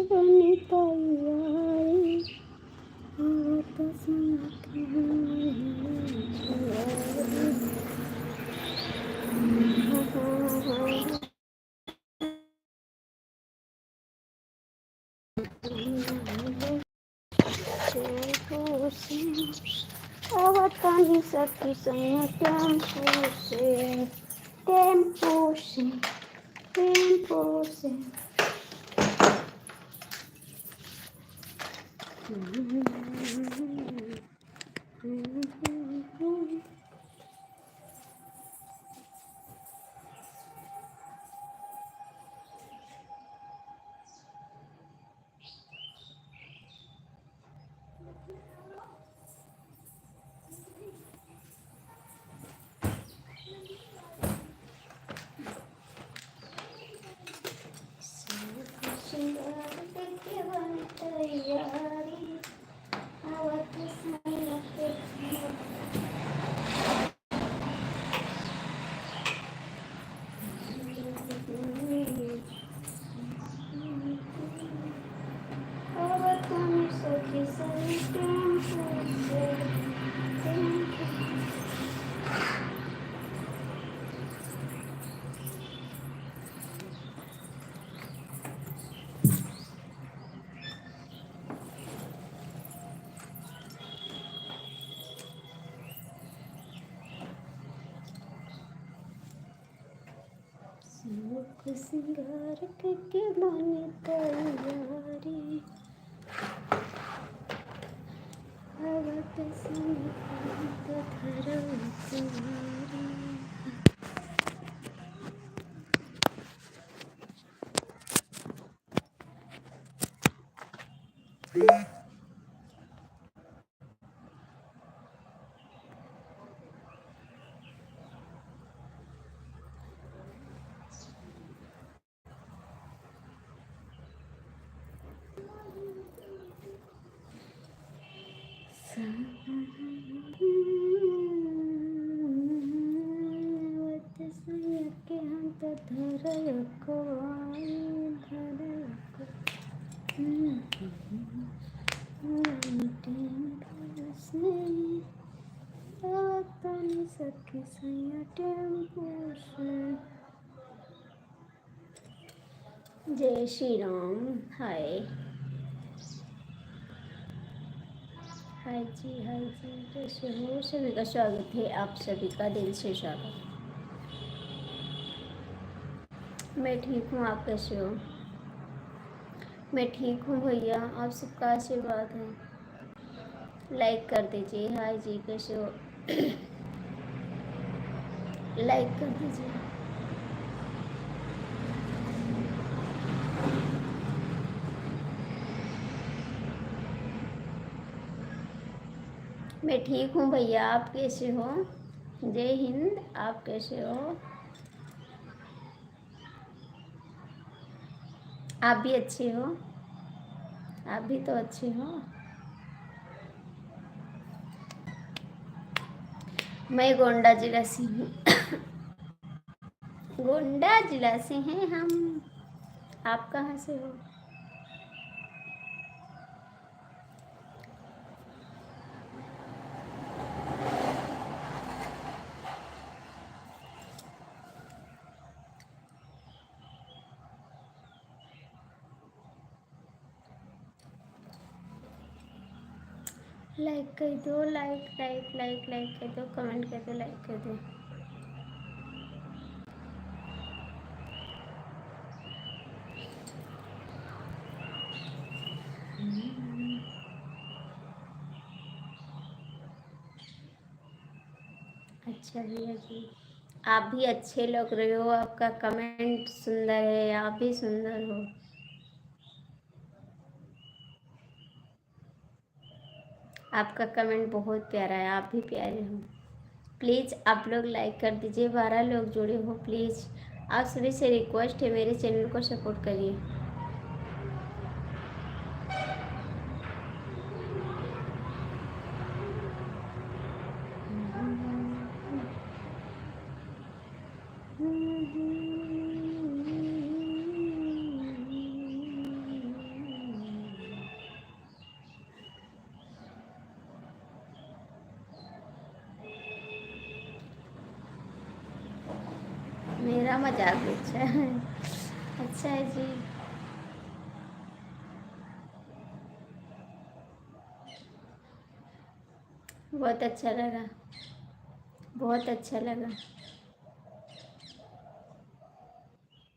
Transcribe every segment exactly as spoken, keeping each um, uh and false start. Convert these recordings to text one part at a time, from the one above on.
बनी तैयारी, आवत संग टेम्पू से, आवत तनी सखी संग टेम्पू से, टेम्पू से, टेम्पू से। सुख सिंगार के, के मन तैयारी, आवत संग तो धरम कुमारी। जय श्री राम। हाय, हाय जी, हाय जी, कैसे हो? सभी का स्वागत है, आप सभी का दिल से स्वागत। मैं ठीक हूँ, आप कैसे हो? मैं ठीक हूँ भैया, आप सबका आशीर्वाद है। Like कर दीजिए। हाय जी, कैसे हो? Like कर दीजिए। मैं ठीक हूँ भैया, आप कैसे हो? जय हिंद, आप कैसे हो? आप भी अच्छे हो? आप भी तो अच्छे हो। मैं गोंडा जिला से हूँ। गोंडा जिला से हैं हम। आप कहाँ से हो? Like कर दो, like, like, like, like कर दो, comment कर दो, like कर दो। अच्छा भैया जी, आप भी अच्छे लग रहे हो, आपका comment सुंदर है, आप भी सुंदर हो। आपका comment बहुत प्यारा है, आप भी प्यारे हो। Please आप लोग like कर दीजिए, बारह लोग जुड़े हो। Please आप सभी से request है, मेरे channel को support करिए। मजाक, अच्छा। अच्छा है जी। बहुत अच्छा लगा, बहुत अच्छा लगा,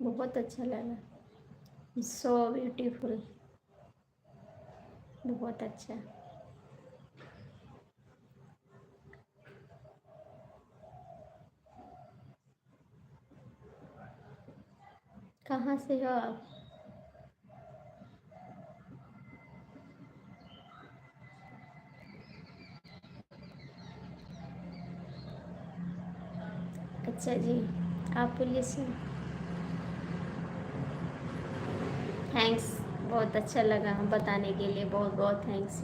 बहुत अच्छा लगा। So beautiful, बहुत अच्छा। कहाँ से हो आप? अच्छा जी, आप बोलिए सर। Thanks, बहुत अच्छा लगा बताने के लिए, बहुत बहुत thanks।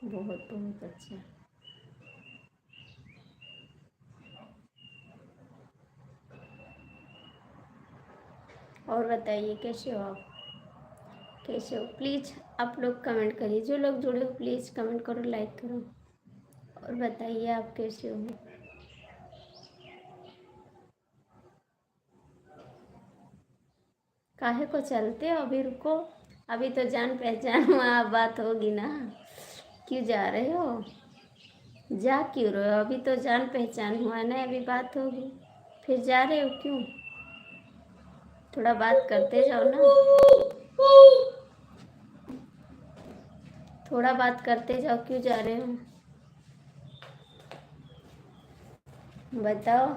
बहुत बहुत अच्छा। और बताइए, कैसे हो आप? कैसे हो? Please आप लोग comment करिए, जो लोग जुड़े हो please comment करो, like करो और बताइए आप कैसे हो। काहे को चलते हो? अभी रुको, अभी तो जान पहचान हुआ, बात होगी ना। क्यों जा रहे हो? जा क्यों रहे हो? अभी तो जान पहचान हुआ ना, अभी बात होगी, फिर जा रहे हो क्यों? थोड़ा बात करते जाओ ना, थोड़ा बात करते जाओ, क्यों जा रहे हो? बताओ।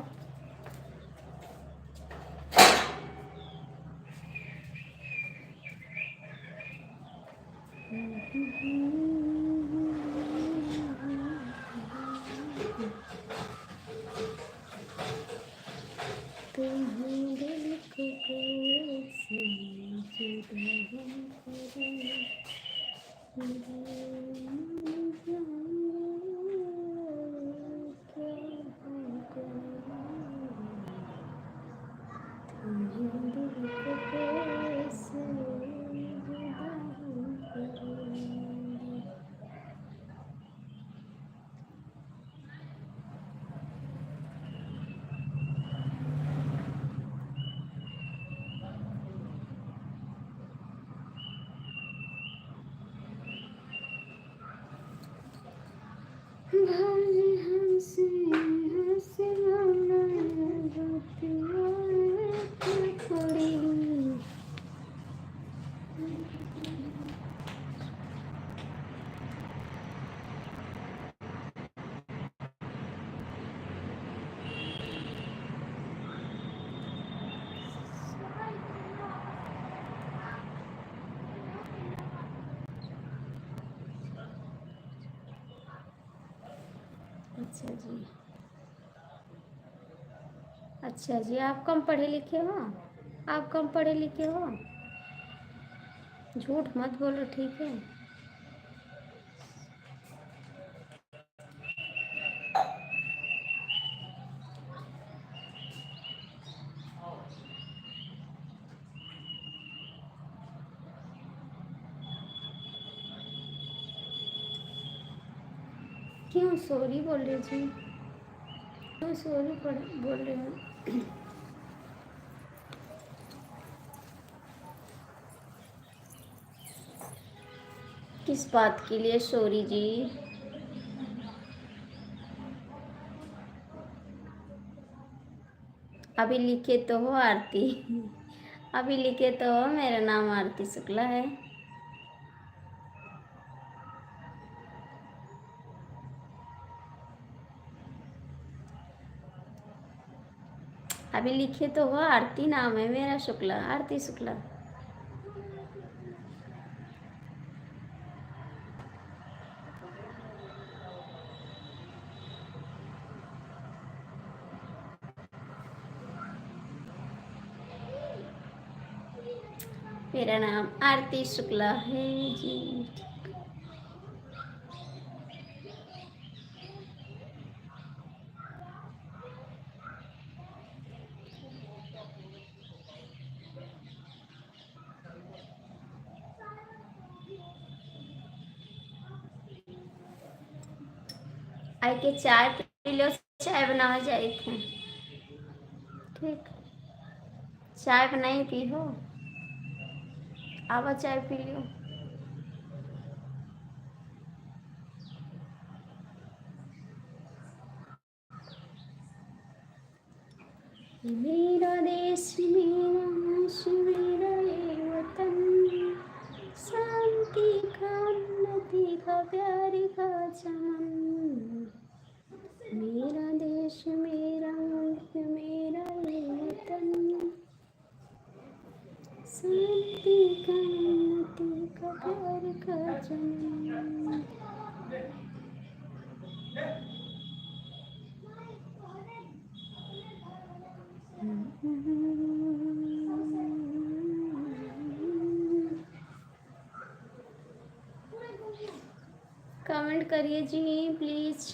तुम्हें दिल को कैसे जुदा हम करें? अच्छा जी, अच्छा जी, आप कम पढ़े लिखे हो, आप कम पढ़े लिखे हो, झूठ मत बोलो, ठीक है? क्यों sorry बोल रहे जी? क्यों sorry पढ़-, बोल रहे हो? किस बात के लिए sorry जी? अभी लिखे तो हो आरती, अभी लिखे तो हो, मेरा नाम आरती शुक्ला है। अभी लिखे तो हो, आरती नाम है मेरा शुक्ला, आरती शुक्ला। मेरा नाम आरती शुक्ला है जी। आइके चाय पी लो, चाय बनावा जाइत है। ठीक, चाय बनाई पी हो, आवा चाय पी लियो। मेरा देश, मेरा देश, मेरा ये वतन, शांति का, उन्नति का, प्यार का चमन। मेरा देश, मेरा मुल्क, मेरा ये वतन, शांति का, उन्नति का, प्यार का चमन। Comment करिए जी, please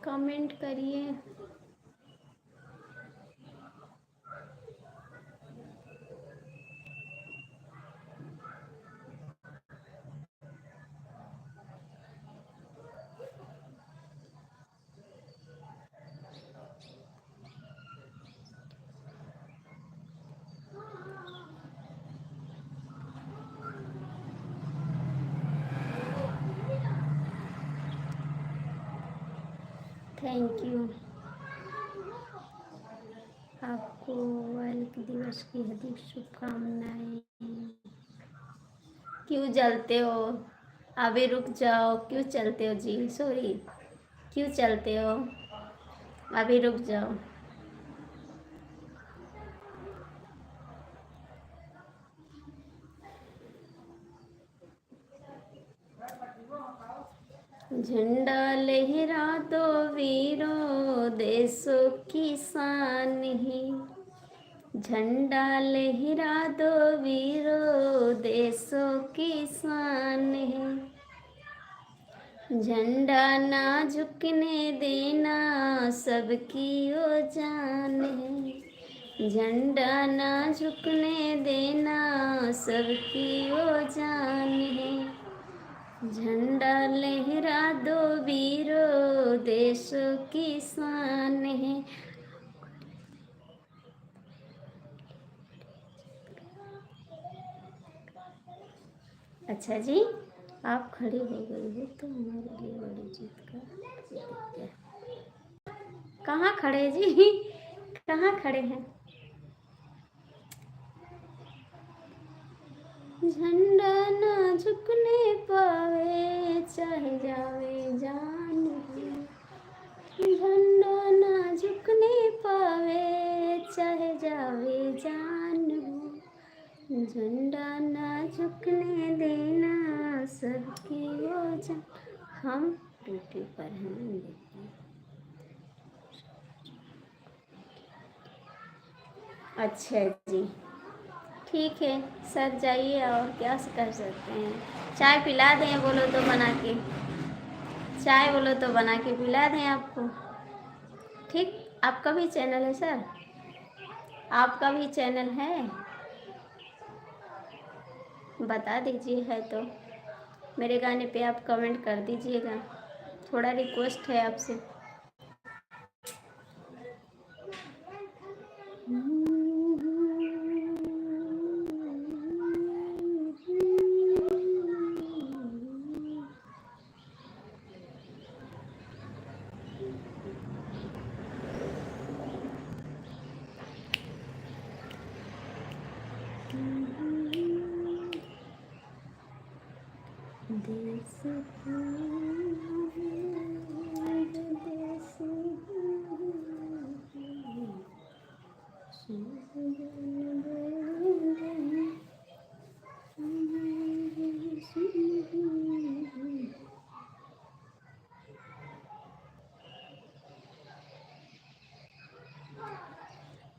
comment करिए। Thank you। आपको बालिका दिवस की हार्दिक शुभकामनाएं। क्यों जलते हो? अभी रुक जाओ, क्यों चलते हो जी? Sorry, क्यों चलते हो? अभी रुक जाओ। झंडा लहरा दो वीरों, देशों की शान है। झंडा लहरा दो वीरों, देशों की शान है। झंडा ना झुकने देना, सबकी वो जान है। झंडा ना झुकने देना, सबकी वो जान है। झंडा लहरा दो वीरों, देशों की शान है। अच्छा जी, आप खड़ी हो गई हो तो हमारे लिए बड़ी जीत का, कहाँ खड़े जी, कहाँ खड़े हैं? झंडा ना झुकने पावे, चाहे जावे जान हो। झंडा ना झुकने पावे, चाहे जावे जान हो। झंडा ना झुकने देना, सबकी वो जान। हम ड्यूटी पर हैं। अच्छा जी, ठीक है सर, जाइए, और क्या कर सकते हैं। चाय पिला दें बोलो तो बना के, चाय बोलो तो बना के पिला दें आपको। ठीक, आपका भी चैनल है सर, आपका भी चैनल है, बता दीजिए है तो। मेरे गाने पे आप कमेंट कर दीजिएगा, थोड़ा रिक्वेस्ट है आपसे।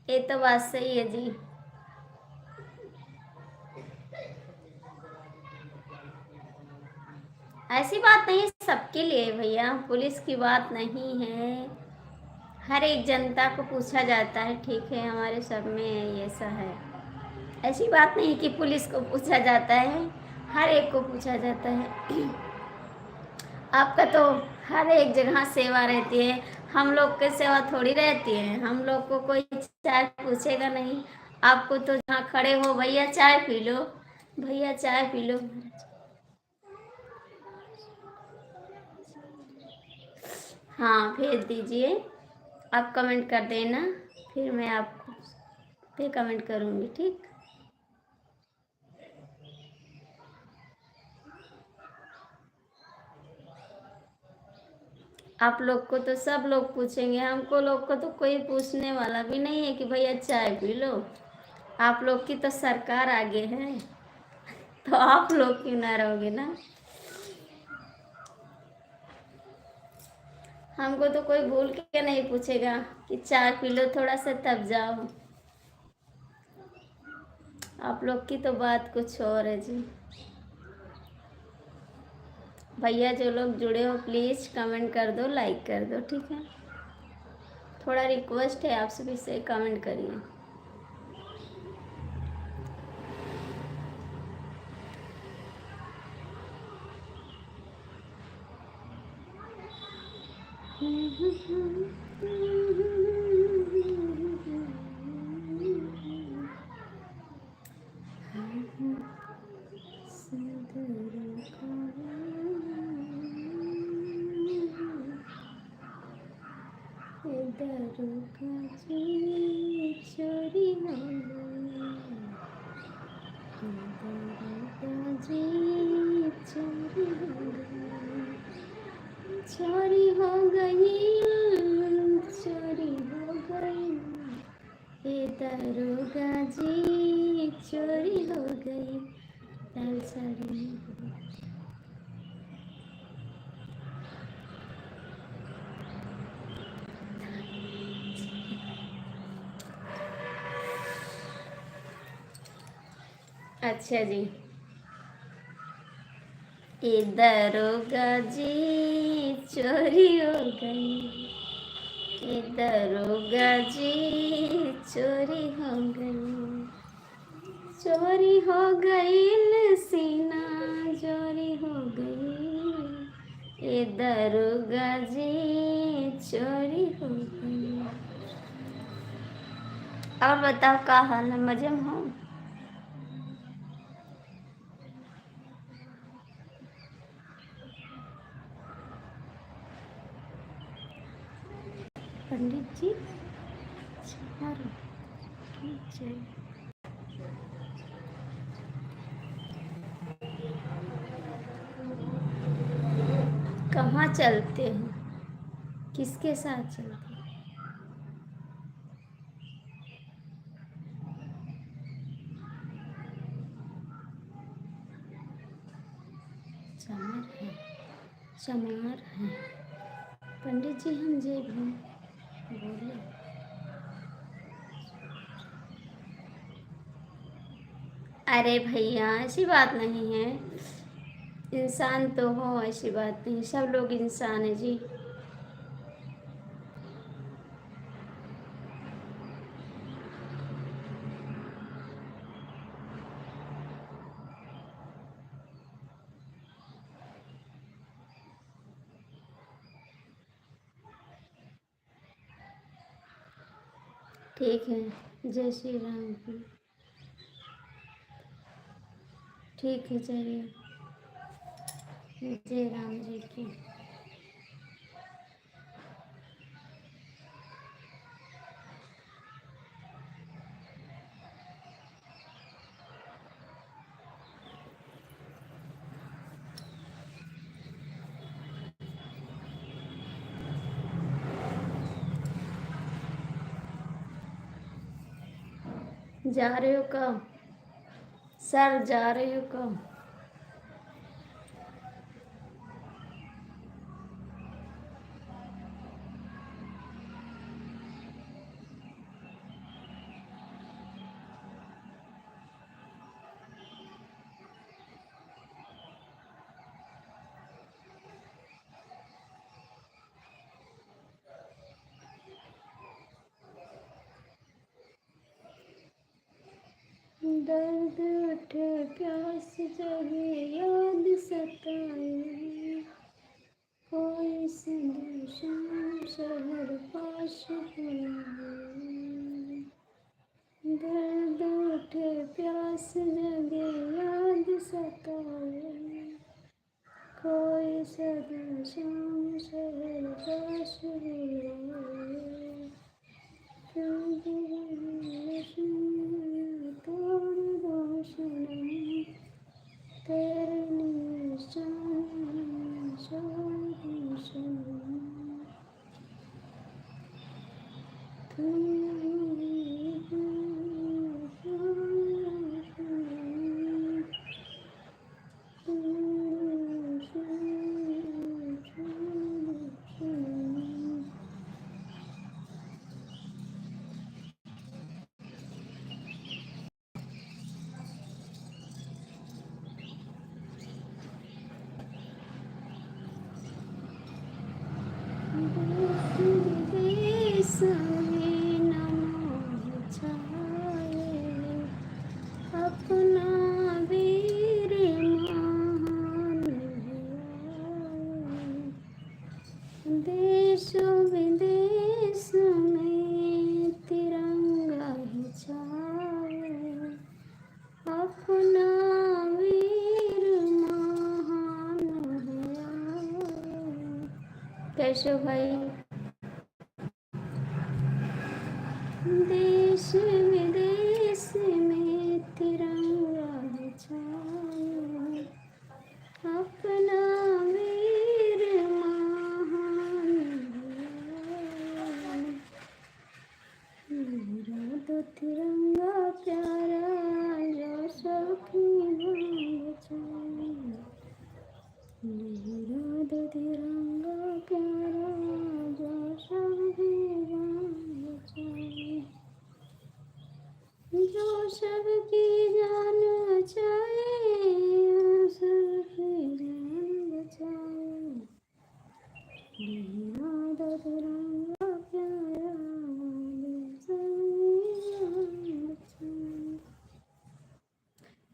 ये तो बात सही है जी। ऐसी बात नहीं, सबके लिए भैया, पुलिस की बात नहीं है। हर एक जनता को पूछा जाता है, ठीक है, हमारे सब में ऐसा है। ऐसी बात नहीं कि पुलिस को पूछा जाता है, हर एक को पूछा जाता है। आपका तो हर एक जगह सेवा रहती है, हम लोग के सेवा थोड़ी रहती है। हम लोग को कोई चाय पूछेगा नहीं। आपको तो जहाँ खड़े हो, "भैया चाय पी लो, भैया चाय पी लो।" हाँ, भेज दीजिए, आप comment कर देना, फिर मैं आपको पे comment करूँगी, ठीक? आप लोग को तो सब लोग पूछेंगे, हमको लोग को तो कोई पूछने वाला भी नहीं है कि भैया चाय पी लो। आप लोग की तो सरकार आगे है, तो आप लोग क्यों ना रहोगे ना? हमको तो कोई भूल के नहीं पूछेगा कि चाय पी लो थोड़ा सा, तब जाओ। आप लोग की तो बात कुछ और है जी। भैया, जो लोग जुड़े हो, please comment कर दो, like कर दो, ठीक है? थोड़ा request है आपसे, फिर से comment करिए। ए दरोगा जी, चोरी हो गई। ए दरोगा जी, चोरी हो गई। चोरी हो गई, चोरी हो गई। ए दरोगा जी, चोरी हो गई। लाल साड़ी में। अच्छा जी। ए दरोगा जी, चोरी हो गई। ए दरोगा जी, चोरी हो गई। चोरी हो गई सीना, चोरी हो गई। ए दरोगा जी, चोरी हो गई। और बताओ, का हाल है? मजे में हो? पंडित जी, क्षमा की जय। कहाँ चलते हैं, किसके साथ चलते हैं? चमार है, चमार है। पंडित जी, हम जे भी बोले। अरे भैया, ऐसी बात नहीं है, इंसान तो हो, ऐसी बात नहीं, सब लोग इंसान है जी। ठीक है, जय श्री राम की। ठीक है, चलिए, जय राम जी की। जा रहे हो का? सर, जा रहे हो का? दर्द उठे प्यास जगे याद सताए। कोई सदा शाम शहर पास हुई। दर्द उठे प्यास जगे याद सताए। कोई सदा शाम शहर पास हुई।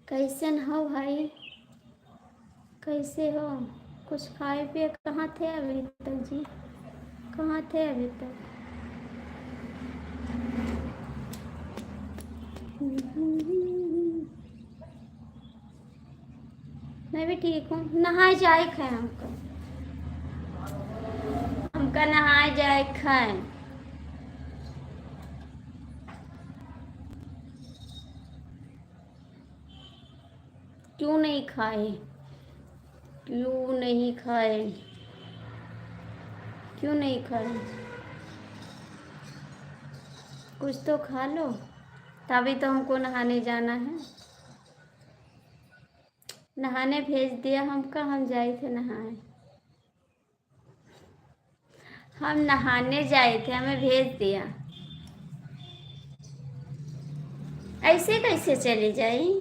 कैसन हो भाई, कैसे हो? कुछ खाए पिए? कहाँ थे अभी तक जी, कहाँ थे अभी तक? मैं भी ठीक हूँ। नहाए जाए खाए हमका, हमका नहाए जाए खाए। क्यों नहीं खाए? क्यों नहीं खाए? क्यों नहीं खाए? कुछ तो खा लो, तभी तो हमको नहाने जाना है। नहाने भेज दिया हमका, हम जाए थे नहाए। हम नहाने जाए थे, हमें भेज दिया। ऐसे कैसे चली जाई?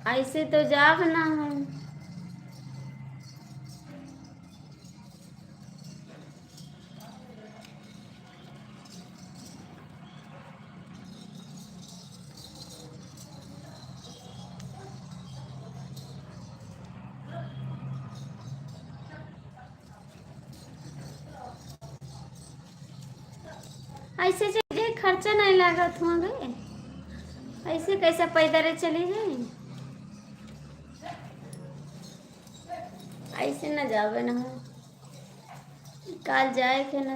ऐसे तो जाब ना हम। ऐसे चले जाए, खर्चा नहीं लागत हुआ गए। ऐसे कैसे पैदल चले जाए? ऐसे न जावे ना, काल जाए के ना।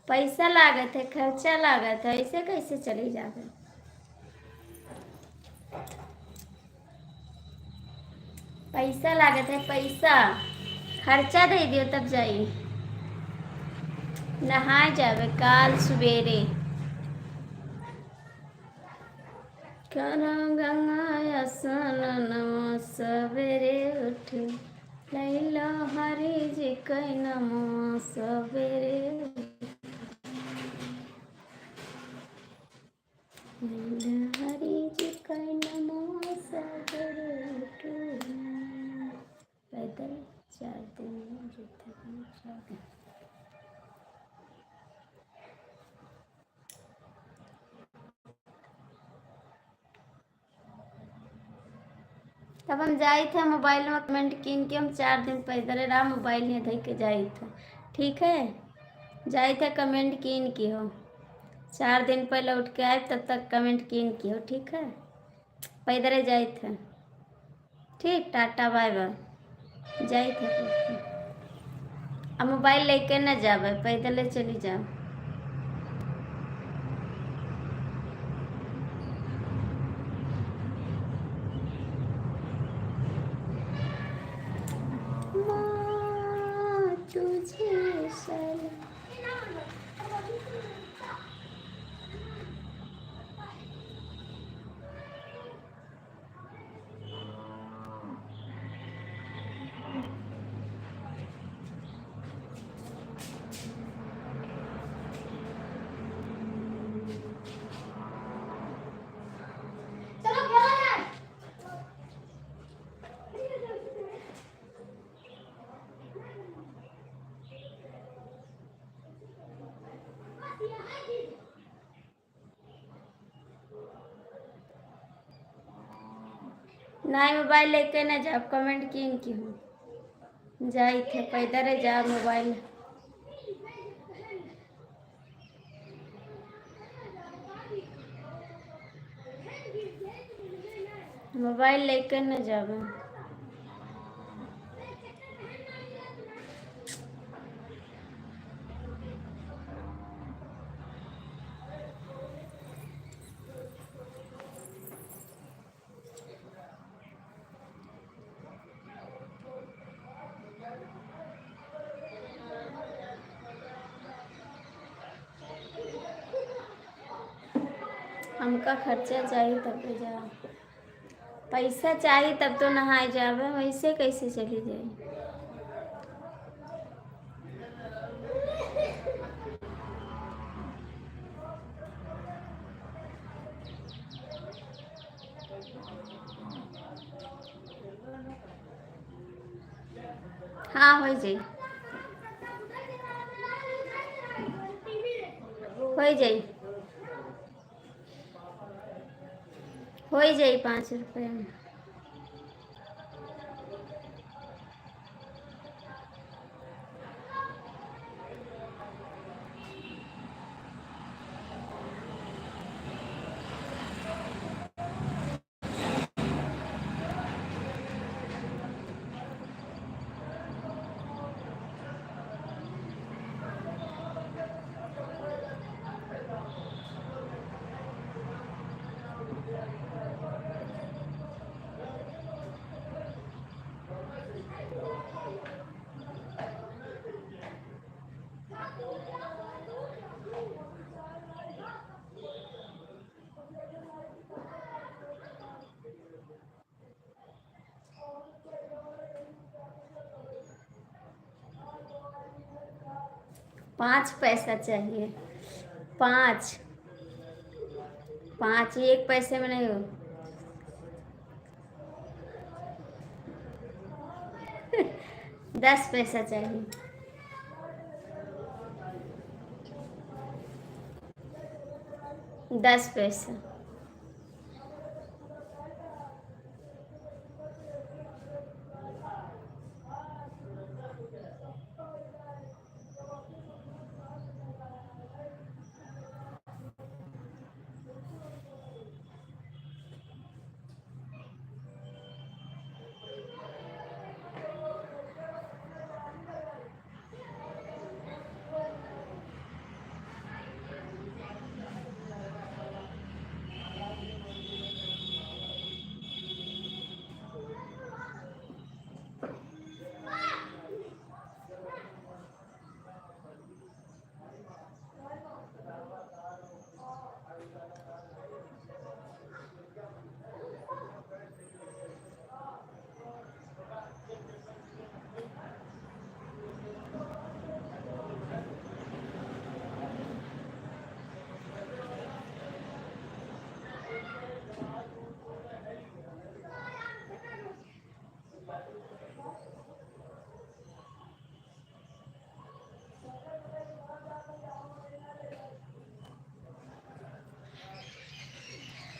पैसा लागत है, खर्चा लागत है, ऐसे कैसे चली जाबे? पैसा लागत है, पैसा। खर्चा दे दियो तब जाई। नहाए जाबे काल सुबेरे। करा गंगा स्नानवा सबेरे उठ, लैला हरि जी कै नमवा सबेरे उठ। लैला हरि जी कै नमवा सबेरे उठ। पैदल चार दिन, चार दिन। तब हम जाइत है मोबाइल में comment कीन के, हम चार दिन पैदल रहा, मोबाइल हियाँ धइ के जाइत है, ठीक है? जाइत है comment कीन के हो, चार दिन पहले उठ के आए, तब तक comment कीन के हो, ठीक है? पैदल जाइत है, ठीक, टाटा बाय बाय। जाइत है। अब मोबाइल लेके न जावे, पैदल चली जाओ। माँ तुझे सलाम। नाहीं, मोबाइल लेके न जाब, comment कीन के हो। जाइत है, पैदल जा मोबाइल। मोबाइल लेके न जाबे। हमका खर्चा चाही तब तो जा, पैसा चाही तब तो नहाए जाबे, वैसे कैसे चली जाई? हाँ, होइ जाई, होइ जाई, होइ जाई पाँच रुपया में। पाँच पैसा चाहिए, पाँच, पाँच, एक पैसे में नहीं हो। दस पैसा चाहिए, दस पैसा।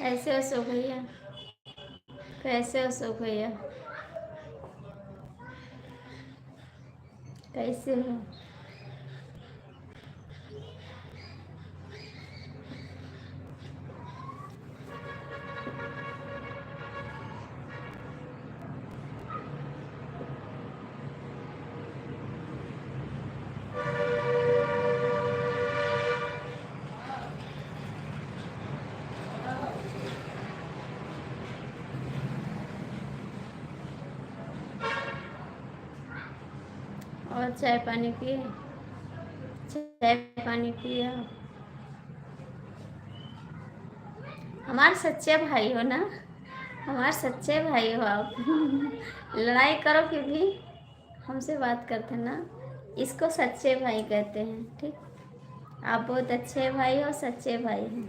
ऐसे वैसे हो भैया। कैसे हो अशोक भैया, कैसे हो? और चाय पानी पिए? चाय पानी पिए आप? हमार सच्चे भाई हो ना, हमार सच्चे भाई हो आप। लड़ाई करो फिर भी हमसे बात करते ना, इसको सच्चे भाई कहते हैं, ठीक? आप बहुत अच्छे भाई हो, सच्चे भाई हो।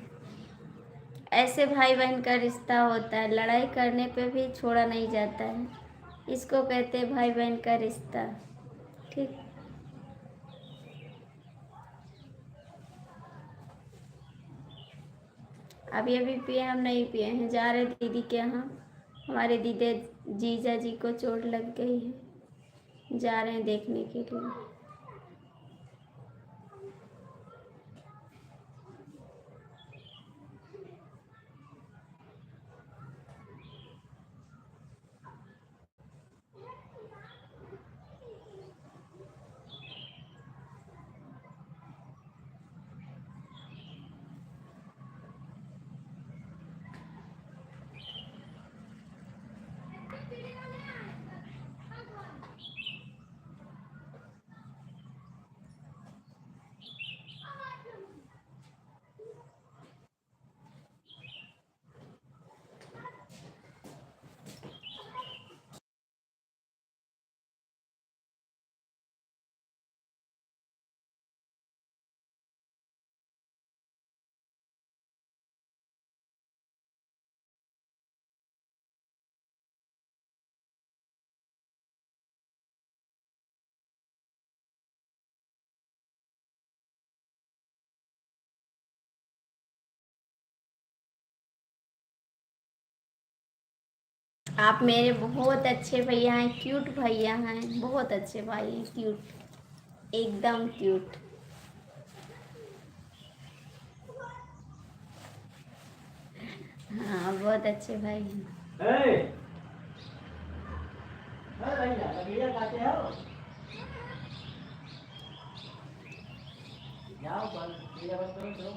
ऐसे भाई बहन का रिश्ता होता है, लड़ाई करने पे भी छोड़ा नहीं जाता है, इसको कहते हैं भाई बहन का रिश्ता, ठीक? अभी अभी पिए, हम नहीं पिए हैं, जा रहे दीदी के यहाँ। हमारे दीदी, जीजा जी को चोट लग गई है, जा रहे हैं देखने के लिए। आप मेरे बहुत अच्छे भैया हैं, क्यूट भैया हैं, बहुत अच्छे भाई हैं, क्यूट, एकदम क्यूट। हाँ, बहुत अच्छे भाई हैं। ए! ए भैया, लकड़िया काटे हो? जाओ, बस, ये बस करो, चलो।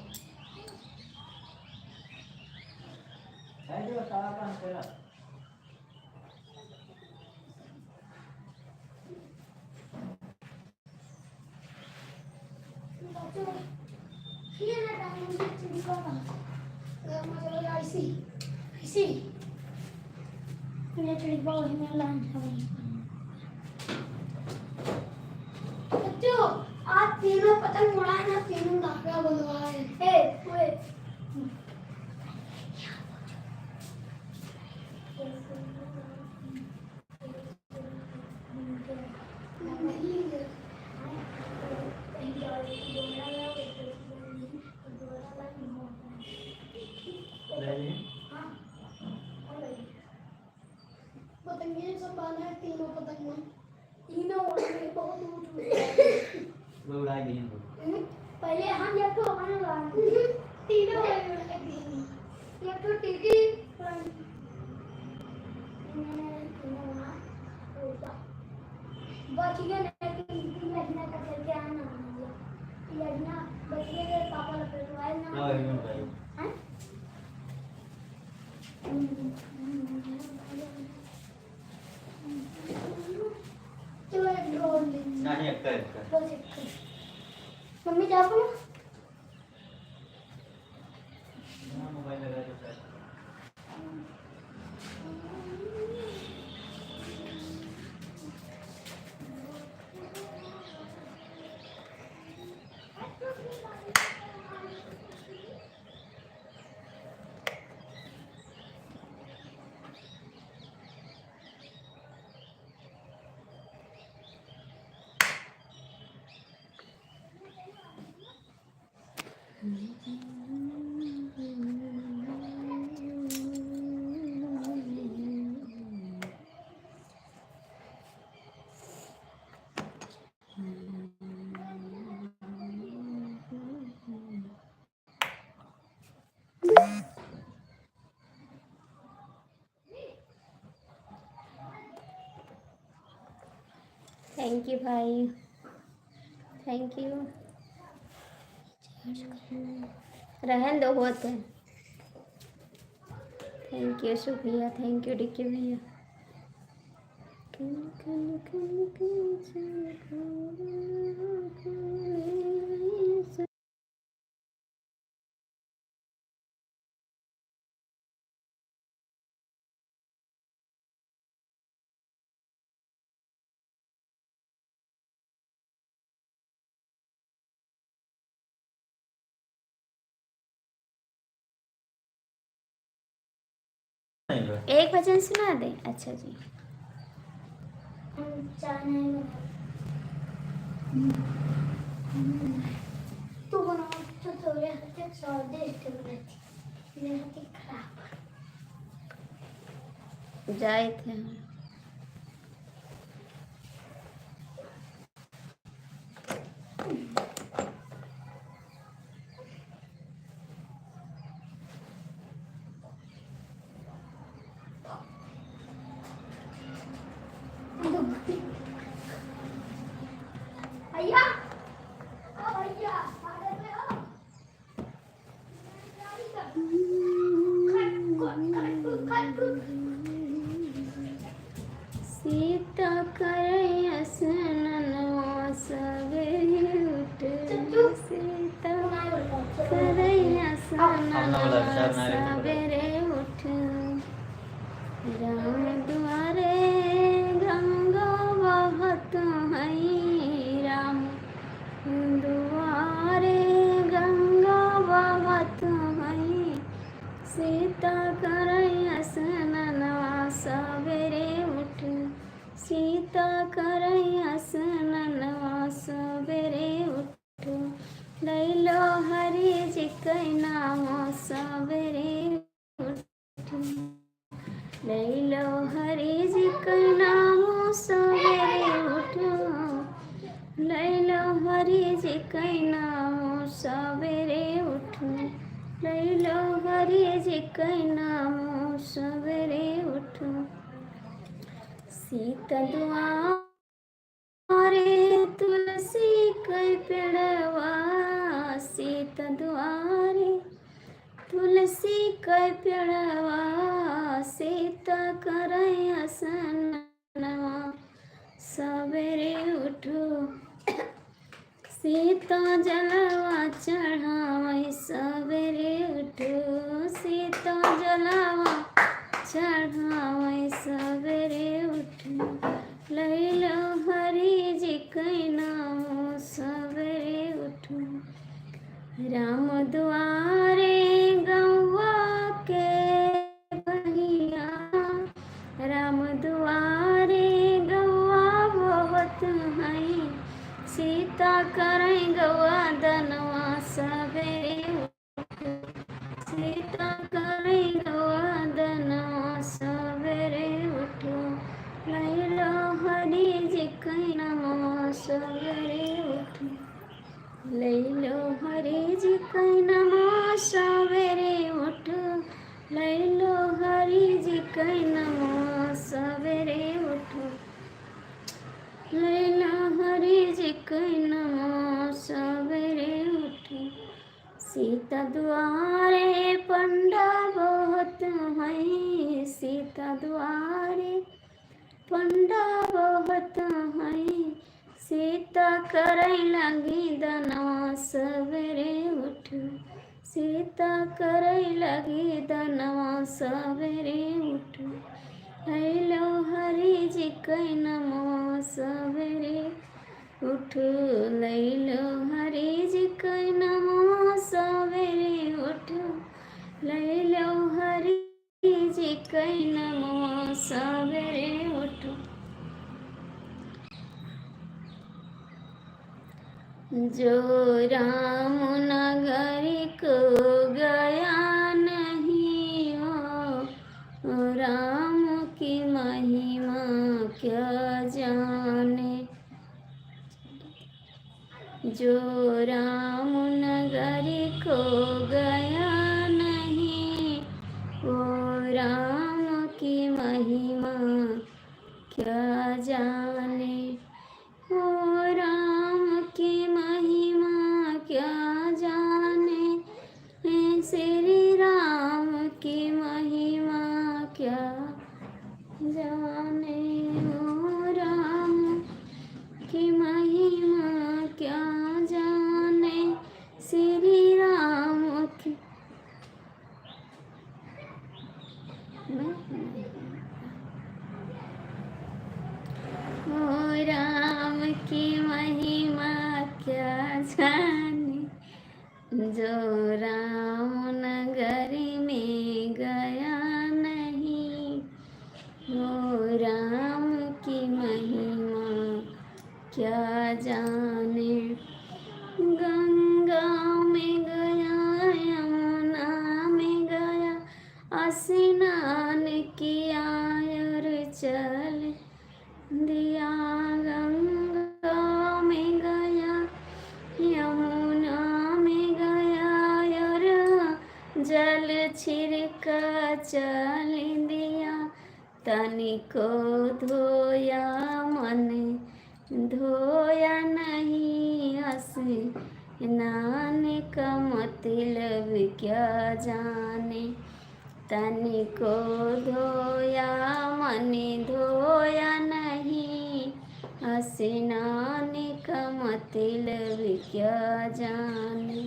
है जो सारा काम करा। बच्चों, आज तीनों पतंग उड़ाए ना, तीनों धागा बंधवाए। ए, ओए। पतंगिया सब बांधा है, तीनों पतंग में। तीनों उड़ गए, बहुत ऊंच उड़ गए। वो उड़ा गई हम लोग। हम्म, पहले हम एक ठो अपन उड़ाए। हम्म, तीनों उड़ गए, तीनों। एक ठो टीटी, बच गए, लेकिन लड़ना का चल के आना नहीं है। लड़ना बच गए, पापा लपेट आए ना। हाँ, ये भाई। हैं? चलो, एक ड्रॉ ले। नहीं, एक कर, एक कर। बस एक कर। मम्मी, जा बोलो। Thank you भाई, thank you। रहन दो, होत है। Thank you शुक्रिया, thank you डीके भैया। एक भजन सुना दे। अच्छा जी। हम चाय नहीं बनाते। तू बनाओ, तो तोरे हाथ से स्वादिष्ट बनाती। मेरे हाथ से खराब। जाए थे हम। भैया, ओ भैया, पागल में हो? सीता करे असननवा सबेरे उठ, सीता करे असननवा सबेरे उठ। राम दुआरे गंगा बहत हई, राम दुआरे गंगा बहत हई, सीता करे असननवा सबेरे उठ, सीता करे असननवा सबेरे उठ। लैलो हरि जी कै नाम सबेरे उठ, लैलो हरि जी कै नाम सबेरे उठ, लैलो हरि जी कै नाम सबेरे उठ, लैलो हरि जी कै नाम सबेरे उठ। सीता दुआ दुआरे तुलसी कै पेड़वा, सीता दुआरे तुलसी कै पेड़वा, सीता करे असननवा सबेरे उठ, सीता जलवा चढ़ावै सबेरे उठ, सीता जलवा चढ़ावै सबेरे उठ, लैलो हरि जी कै नाम सबेरे उठ। राम दुआरे गौवा के बहिया, राम दुआरे गौवा बोवत हई, सीता करे गौवा दनवा सबेरे उठ, सीता करे गौवा दनवा सबेरे उठ, लैलो हरि जी कै नमवा सबेरे उठ। लैलो हरि जी कै नमवा सबेरे उठ, लैलो हरि जी कै नमवा सबेरे उठ, लैलो हरि जी कै नमवा सबेरे उठ। सीता दुआरे पंडा बोहत हई, सीता दुआरे पंडा बोहत हई, सीता करै लागी दनवा सबेरे उठ, सीता करै लागी दनवा सबेरे उठ। लैलो हरि जी कै नमवा सबेरे उठ, लैलो हरि जी कै नमवा सबेरे उठ, लैलो हरि जी कै नमवा सबेरे उठ। जो राम नगरी को गया नहीं, वो राम की महिमा क्या जाने। जो राम नगरी को गया नहीं, वो राम की महिमा क्या जाने। जो राम नगरी में गया नहीं, वो राम की महिमा क्या जाने। गंगा में गया, यमुना में गया, स्नान किया और चल दिया। गंगा में गया, यमुना में गया और जल छिड़का चल दिया। तनिको धोया मन धोया नहीं, स्नान का मतलब क्या जाने। तनिको धोया मन धोया नहीं, स्नान का मतलब क्या जाने।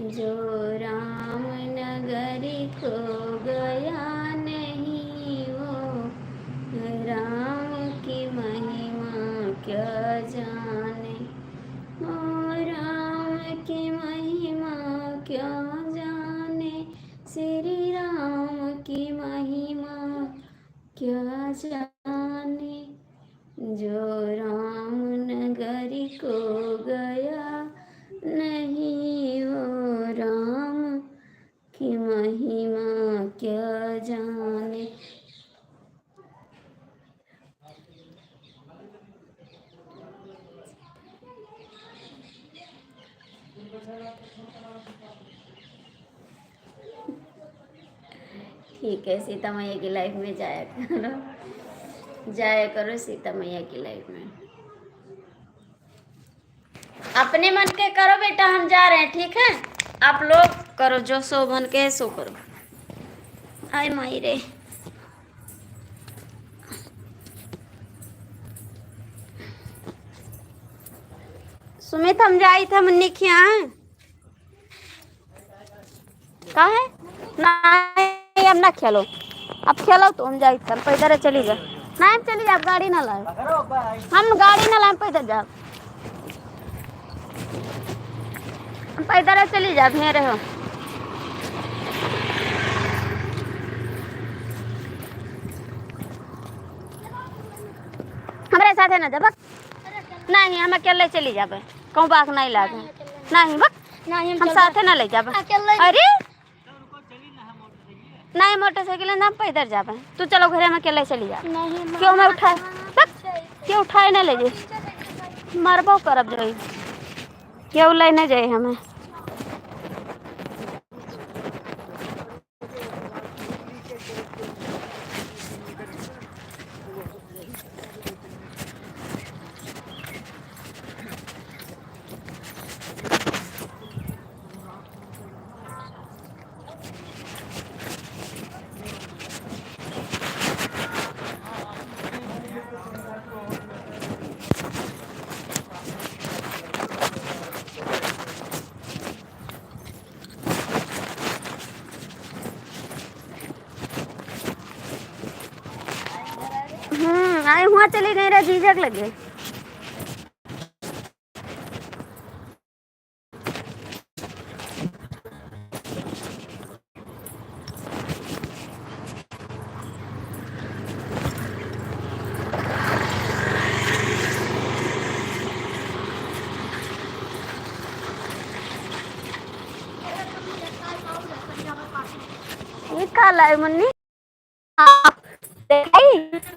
जो राम नगरी को गया नहीं, वो राम की महिमा क्या जाने। ओ राम की महिमा क्या जाने, श्री राम की महिमा क्या जाने। जो राम नगरी को गया नहीं, वो राम की महिमा क्या जाने। ठीक है, सीता मैया की live में जाया करो, जाया करो सीता मैया की live में। अपने मन के करो बेटा, हम जा रहे हैं, ठीक है? आप लोग करो, जो शोभन के है, सो करो। आय माई रे। सुमित, हम जाइत है मुन्नी खिया। काहे? नहीं, हम ना खेलो। अब खेलो तो हम जाइत, हम पैदल चली जा। नहीं, हम चली जाब, गाड़ी ना लाए। हम गाड़ी ना लाए, हम पैदल जाब। हम पैदल चली जाब, हेरे हो। हमरे साथे ना जाबा। नहीं, हम अकेले चली जाबे। कहूँ बाक नहीं लागे। नहीं, बक। नहीं, हम हम चलबे। साथे ना ले जाबे। अकेले। अरे? नहीं, मोटरसाइकिल ना, हम पैदल जाबे। तू चलो घरे, हम अकेले चली जाबे। नहीं, क्यों मैं मामा, उठाए? मामा, बक। पीछे ही। क्यों उठाए ना ले जाए? पीछे से। मरबो करब जोई। क्यों ले ना जाए हमें? हम्म, आए हुआ चली गई रे जीजा के लगे। ये का लाई मुन्नी? आप देखाई?